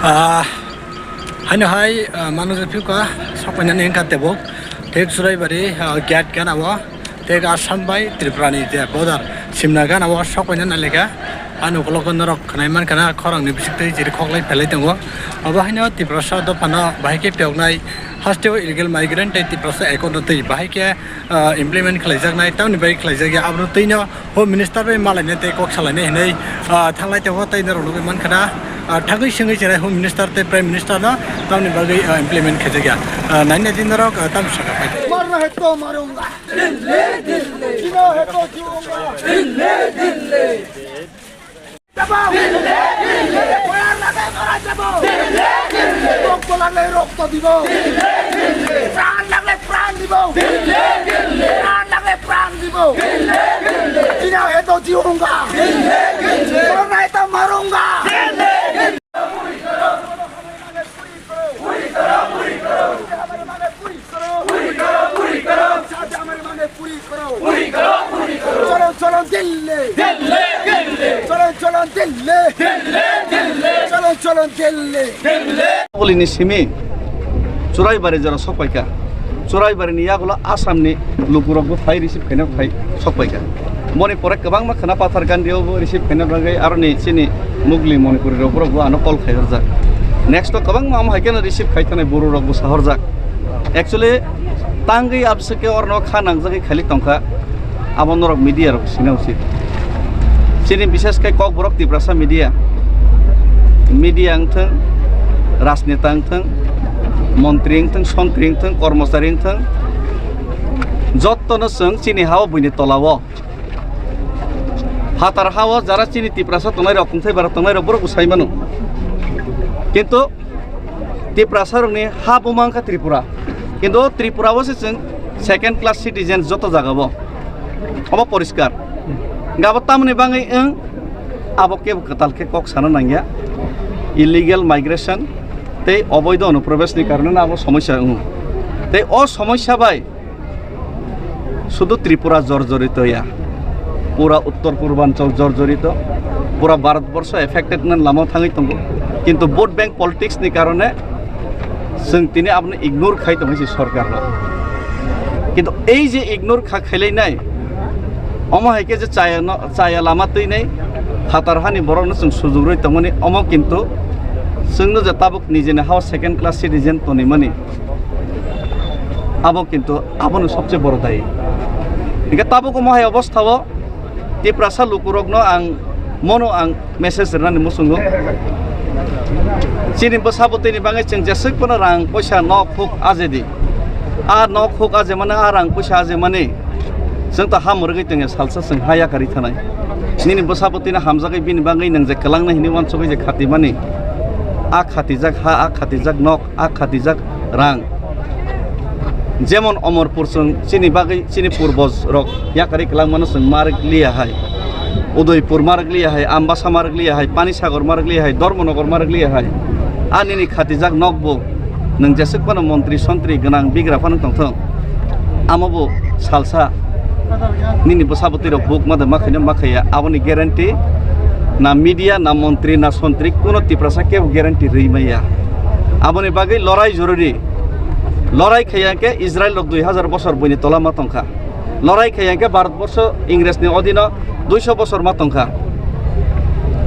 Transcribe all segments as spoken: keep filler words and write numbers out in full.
Ah, haino hai, ah, mano je phiuka, sokpainani wngkha tebo. Thik Churaibari, ah, gate gana o, thik Assam bai Tripura ni je border, simna gana o sokpainani lekha. Ano ukolog norok khwnai mankha na, khorang ni bisik twi chiri khoklai phelai tongo. Abo haino Tiprasa dophano bahai khe phiyoknai, haste o illegal migrant tei Tiprasa accord no twi bahai khe, ah, implement khlaijaknai, tamni bai khlaijakya, abono twino Home Minister bai malaina tei kok salaina hinwi, ah, thanglai tongo, tei norok nugwi mankha na, ah, thangwi swngwi chwrai Home Minister tei Prime Minister no tamni bagwi, ah, implement khaijakya. Ah, naina di norok, ah, tamo sakha phai. मरना है तो मरूंगा। दिल्ली, दिल्ली। जीना है तो जीऊंगा। दिल्ली, दिल्ली। যাবো। দিল্লি, দিল্লি। এফআইআর লাগাই মারা যাবো। দিল্লি, দিল্লি। রক্ত লাগলে রক্ত দিব। দিল্লি, দিল্লি। প্রাণ লাগলে প্রাণ দিব। দিল্লি, দিল্লি। প্রাণ লাগলে প্রাণ দিব। দিল্লি, দিল্লি। जीना है तो जीऊंगा। दिल्ली, दिल्ली। मरना है तो मरूंगा। दिल्ली, दिल्ली। पूरी करो, पूरी करो। पूरी करो, पूरी करो। पूरी करो, पूरी करो। पूरी करो, पूरी करो। पूरी करो, पूरी करो। चलो, चलो, दिल्ली। दिल्ली, दिल्ली। चलो, चलो, दिल्ली। दिल्ली, दिल्ली। चलो, चलो, दिल्ली। Delhi. Bolini simi Churaibari jora sokpaikha. Churaibari ni yagulo Assam ni lukurokbo phai receive khaina phai sokpaikha. Boni pore kwbangma khwna Pathar Gandhi o bo receive khaina bagwi aroni chini Mugli Manipuri rok borok bo ano call khai horjak. Next o kwbangma omo hai kheno receive khai thani buru rok bo sa horjak. Actually, tangwi abswk khe orno kha nangjagwi khailik tongkha. Abo norok media rok sina usit. Chini bishes khe Kokborok Tiprasa media. Media wngthwng, rajneta wngthwng, montri wngthwng, sontri wngthwng, kormochari wngthwng, jottono chwng chini ha-o buini tola-o. Phatar ha-o jara chini Tiprasa tongnai rok, kungthai bara tongnai rok, borok bo sai mano. Kintu Tiprasa rokni ha buma wngkha Tripura. Kintu Tripura o se chwng second class citizen joto jaga o. Obo poriskar. Gabo tamoni bangwi wng, abo kebo kwtal khe kok sana nangya. Illegal migration tei oboido onuprobeshni karone abo somosya wngo. Tei o somosya bai Sudu Tripura jorjorito ya, pura Uttor Purbanchal jorjorito, pura Bharatborsho affected na lama thangwi tongo. Kintu vote bank politics ni karone chwng tini abono ignore khai tongwi si sorkar rok. Kintu ei je ignore kha khailainai, omo hai khe je chaya no, chaya lama twinai, phatar hani borok no chwng sujugrwi tongmani, omo kintu chwngno je tabuk nijeni hao second class citizen tonimani. Abo kintu abono sobse boro dayi. Hingke tabuk omo hai obostha o Tiprasa lukurokno ang mono ang message rwnani muchungo. Chini bwsa bwtwini bagwi chwng jeswk phano rang poisa nok huk ajedi. A nok huk ajemani, a rang poisa ajemani. Chwng to ha mwrwgwi tongya salsa chwng ha yakarwi thanai. Nini bwsa bwtwino hamjagwi bini bagwi nwng je kwlangna hinwi uansugwi je khatimani. A khatijak ha, a khatijak nok. A khatijak rang. Jemon Omorpur chwng chini bagwi chini purboz rok yakarwi kwlangmano chwng marwk liya hai. Udaipur marwk liya hai, Ambasa marwk liya hai, Panisagar marwk liya hai, Dharmanagar marwk liya hai. A nini khatijak nokbo nwng jeswk phano montri sontri gwnang bigra phano tongthwng. Amo bo salsa nini bwsa bwtwi rok buk ma de ma khaino ma khaiya, aboni guarantee na media, na montri, na sontri, kuno Tiprasa kebo guarantee rwi maya. Aboni bagwi lorai jorori. Lorai khaiya khe Israel rok dui hazar bosor buini tola ma tongkha. Lorai khaiya khe Bharat borsho Ingres ni odino duiso bosor ma tongkha.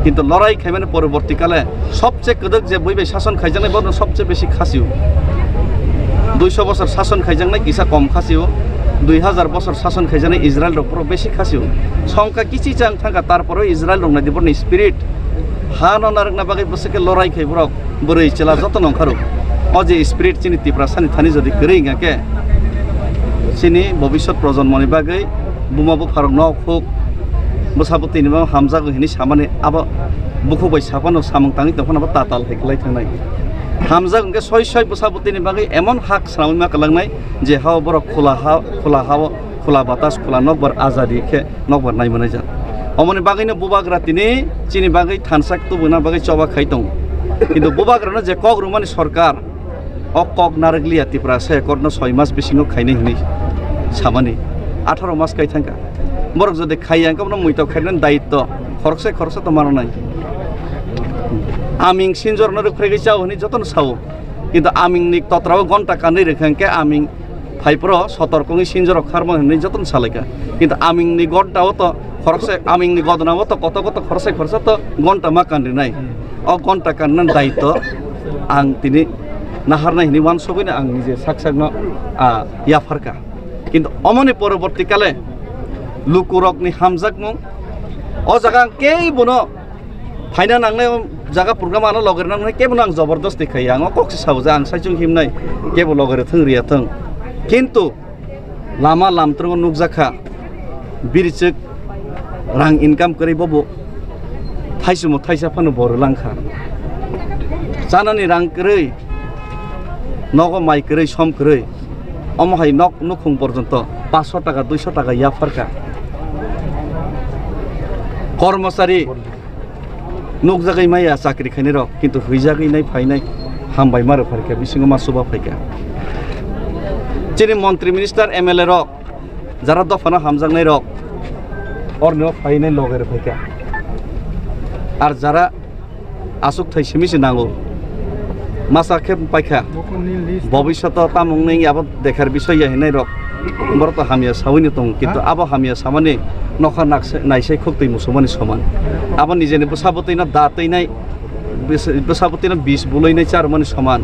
Kintu lorai khaimani poroborti kale sobse kwdwk je bui bai sason khaijaknai bono sobse besi khasio. Duiso bosor sason khaijaknai kisa kom khasio. Dui hazar bosor sason khaijaknai Israel rok puro besi khasio. Songkha kichi chang thangkha, tarpore Israel rok nai di borni spirit. Ha no narwkna bagwi bwswk khe lorai khai borok. Bwrwi chwla joto nongkharo. O je spirit chini Tiprasani thani jodi kwrwi wngya khe, chini bobiswt projonmoni bagwi buma bupharok nok huk bwsa bwtwini bo hamjago hinwi samani abo bukhuk bai saphano samung tangwi tongphano abo tatal hai kwlai thangnai. Hamjak hwnkhe soi soi bwsa bwtwini bagwi emon hak swnamwi ma kwlangnai je hao borok khula ha, khula hao, khula batas, khula nokbar azadi khe nokbar nai manai jak. Omoni bagwino bubagra tini chini bagwi thansa tubuna bagwi choba khai tongo. Kintu bubagrano je kok rwmani sorkar, o kok narwkliya Tiprasa accord no soi mas bisingo khainai hinwi samani. Atharo mas kai thangkha. Borok jodi khaiya hwnkhe bono muitok khainani dayitto khoroksa khoroksa to mano nai. Aming sinjorno rwkhraiwi chao hwnwi jotono sao. Kintu amingni totrao gonta kanwi rwkha hwnkhe aming phaipro sotorkongwi sinjoro kharma hwnwi jotono salaikha. Kintu amingni gontao to khoroksa, amingni godonao to koto koto khoroksa khoroksa to gonta ma kanrinai. O gonta kanna daitw ang tini naharnai hwnwi wansugwino ang nije sak sakno, ah, yapharkha. Kintu omoni poroborti kale lukurokni hamjakmung o jaga ang keibono phaina nangnai, o jaga program ano logere nangnai kebo nang jobordosti khai ang o kok se sao je ang saichung himnai kebo logere thung riya thung. Kintu lama lamtrongo nukjakha birichwk rang income kwrwi bobo thaisumo thaisa phano bo rwlangkha. Chanani rang kwrwi, nogo mai kwrwi, som kwrwi, omo hai nok nukhung porjonto paanch sho taka, dui sho taka yapharkha. Kormosari nukjagwi maya chakri khainai rok, kintu huijagwi nai phainai hambai ma rwphaikha, bisingo ma chuba phaikha. Chini montri minister M L A rok, jara dophano hamjaknai rok, orni o phainai loge rwphaikha. Ar jara aswk thai simi se nango, masa khe paikha. Bobishoto tamung nung abo dekhar bisoi ya hinai rok, borok to hamya sawini tongo, kintu abo hamya samani nokha naksa-, naisai khuk twi musumani soman. Abo nijeni bwsa bwtwino da twinai, bis-, bwsa bwtwino bis buloinai charmani soman.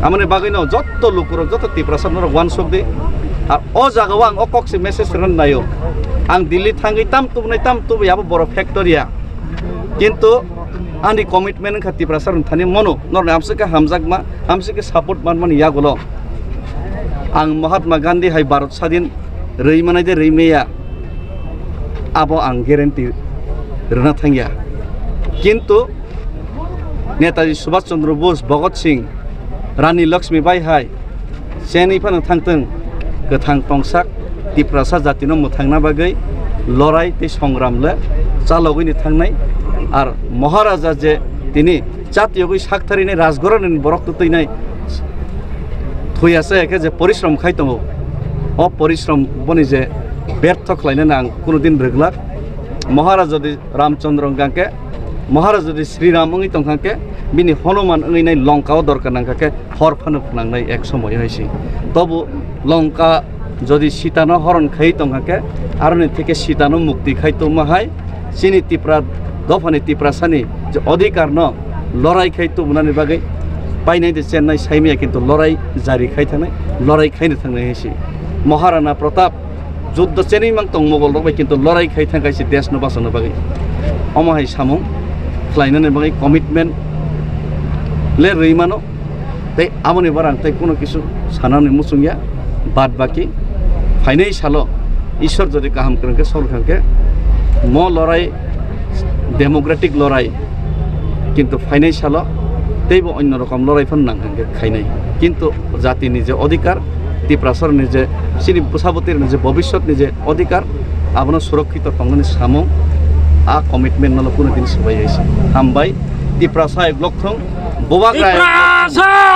Amoni bagwino jotto lukurok, jotto Tiprasa norok wansuk di. Ar o jagao ang o kok se message rwna naio. Ang Delhi thangwi tam tubunai, tam tubui abo borok factory ya. Kintu ani commitment wngkha Tiprasa rwng thani mono norni amswk khe hamjakma, amswk khe support manmani yagulo ang Mahatma Gandhi hai Bharat sadin rwi manai de rwi maya, abo ang guarantee rwna thangya. Kintu Netaji Subhash Chandra Bose, Bhagat Singh, Rani Lakshmi Bai hai chenwi phano thangthwng, kwthang tongsak Tiprasa jatino mwthangna bagwi lorai tei songram le chalogwini thangnai. Ar Maharaja je tini chatiyogwi saktharinai rajgoranini borok twtwinai thwiya chaya khe je porishrom khai tongo, o porishrom boni je bertho khlainani ang kunu din rwglak. Maharaja jodi Ramchandra wngkha khe, Maharaja jodi Sri Ram wngwi tongkha khe, bini Hanuman wngwi nai Lanka o dorkar nangkha khe hor phano phnangnai ek somoy hai se. Tobo Lanka jodi Sita no horon khai tongkha khe, aroni theke Sita no mukti khai tongma hai chini Tipra dophani Tiprasani je odhikar no lorai khai tubunani bagwi painai de chennai saimaya, kintu lorai jari khai thangnai, lorai khaina thangnai hai se. Maharana Pratap juddo chenwi mang tong Mogol rok bai, kintu lorai khai thang kaisa desh no bachana bagwi. Omo hai samung khlainani bagwi commitment le rwi mano, tei aboni barang tei kuno kisu sanani muchung ya. Bad baki phainai salo Ishwar jodi kaham kwrwng khe, sol kha khe, mo lorai democratic lorai, kintu phainai salo teibo onno rokom lorai phano nang kha khe khainai. Kintu jatini je odhikar, Tiprasarni je, chini bwsabwtwirokni je bobishyotni je odhikar, abono surokkito tongnani samung, a commitment no kuno din swbai hai se. Hambai, Tiprasa ek lok thung, Bubagra ek lok thung. Tiprasa!